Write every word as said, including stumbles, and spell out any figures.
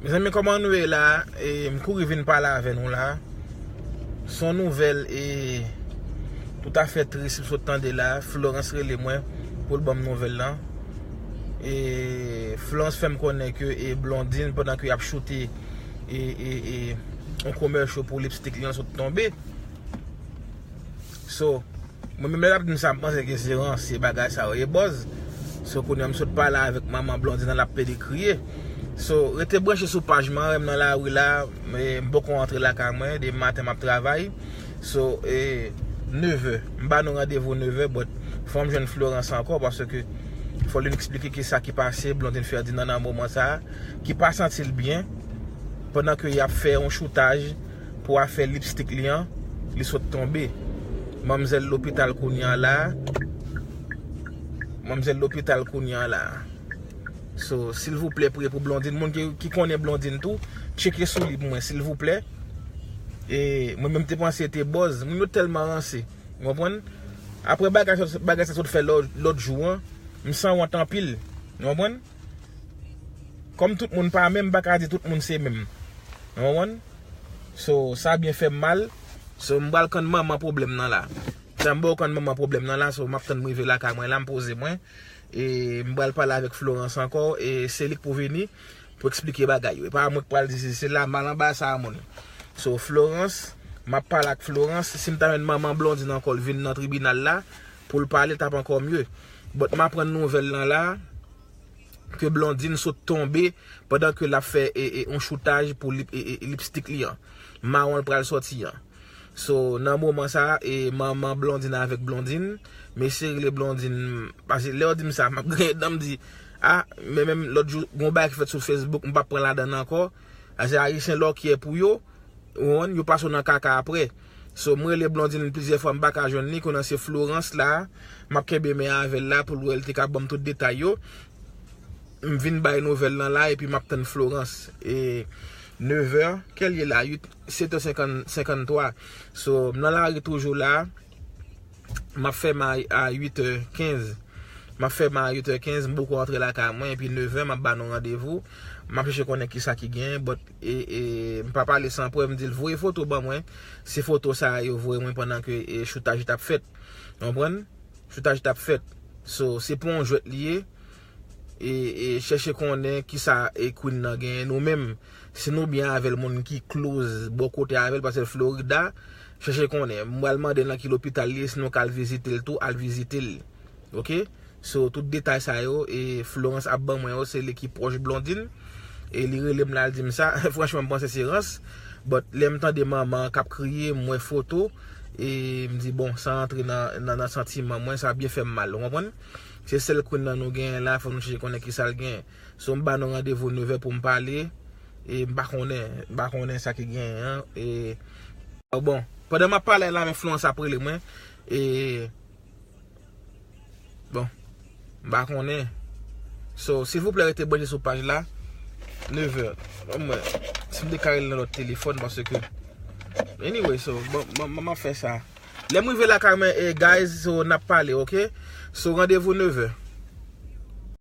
Mezanmi, kòman nou ye la? E, m kouri vin pale avè nou la. Se yon nouvèl e toutafè tris m sot tande la. Florence rele mwen pou l ban m nouvèl lan. E Florence fè m konnen ke e Blondine, pandan ke y ap choute e, e, e, yon commercial pou lipstick li an, sot tonbe. So, mwen menm lè l ap di m sa, m panse ke se ranse bagay sa yo ye bòz. So, kounye a m sot pale avèk manman Blondine an, l ap pede kriye. So, rete branche sou paj mwen, m nan lari la, e, m poko rantre lakay mwen, demen maten m ap travay. So, e, nevè, m ba nou randevou nevè, but fò m jwenn Florence ankò, paske fò l vin eksplike kisa ki pase Blondine Ferdinand nan moman sa a, ki pa santi l byen, pandan ke y ap fè yon choutaj pou afè lipstick li an, li sot tonbe. Manmzèl lopital kounye a la. Manmzèl lopital kounye a la. So, silvouplè, priye pou Blondine. Moun ki, ki konnen Blondine tou, tcheke sou li pou mwen, silvouplè. E mwen menm te panse te bòz. Moun yo tèlman ranse. Ou konprann? Apre bagay sa, bagay sa sot fè lò-, lòt jou an, m sanwont anpil. Ou konprann? Kòm tout moun pa menm, m pa ka di tout moun se menm. Ou konprann? So, sa byen fè m mal. So, m pral konn manman pwoblèm nan la. Sa m ba w konn manman pwoblèm nan la, so, m ap tann m rive lakay mwen la, m poze mwen. E m pral pale avèk Florence ankò, e se li k pou vini pou eksplike bagay yo. E pa mwen k pral di se, se la mal anba sa a moun. So, Florence, m ap pale ak Florence. Si m ta jwenn manman Blondine ankò, l vin nan tribinal la pou l pale, t ap ankò mye. But m aprann nouvèl lan la, ke Blondine sot tonbe pandan ke l ap fè e, e, yon choutaj pou lip, e, e, lipstick li an. Mawon l pral sòti an. So, nan moman sa a, e manman Blondine avèk Blondine, mesye rele Blondine, paske lè yo di m sa, m ap griyen dan, m di, a, men menm lòt jou, gon bagay ki fèt sou Facebook, m p ap pran ladan l ankò. Paske Ayisyen lòkyè pou yo, ou konprann, yo pase w nan kaka apre. So, m rele Blondine plizyè fwa, m pa ka jwenn li, kounye a se Florence la, m ap kenbe men avè l la pou l wè l te ka ban m tout detay yo. M vin bay nouvèl lan la, epi m ap tann Florence. E nevè, kèl ye la? Uit, setè senkant, senkanntwa. So, m nan lari toujou la. M ap fèmen a, a uitè kenz. M ap fèmen a uitè kenz, m poko antre lakay mwen, epi nevè, m ap ba nou randevou. M ap chèche konnen kisa ki genyen, but, e, e, m pa pale san prèv, m di l voye foto ban mwen. Se foto sa a yo voye mwen pandan ke, e, choutaj t ap fèt. Ou konprann? Choutaj t ap fèt. So, se pa yon jwèt li ye. E, e chèche konnen kisa e Queen nan genyen. Nou menm, si nou byen avè l, moun ki close bò kote avè l, paske l Florida, chèche konnen. M pral mande l nan ki lopital li ye, si nou ka al vizite l tou, al vizite l. Oke? So, tout detay sa yo, e Florence ap ban mwen yo, se li ki pwòch Blondine. E li rele m la, l di m sa. Franchman, m panse se rans. But, lè m tande manman an k ap kriye, m wè foto, e m di, bon, sa antre nan, nan, nan santiman mwen, sa byen fè m mal, ou konprann? Se sèl Queen nan nou genyen la, fò nou chèche konnen kisa l genyen. So, m ba nou randevou nevè pou m pale, e m pa konnen, m pa konnen sa ki genyen an, e, bon, pandan m ap pale la, men Florence ap rele mwen, e, bon, m pa konnen. So, silvouplè, rete branche sou paj la. Nevè. Ban m wè si m te ka rele nan lòt telefòn, paske, anyway, so, bon, m, m, m ap fè sa. Lè m rive lakay mwen, e, guys, so, n ap pale, oke? So, randevou nevè.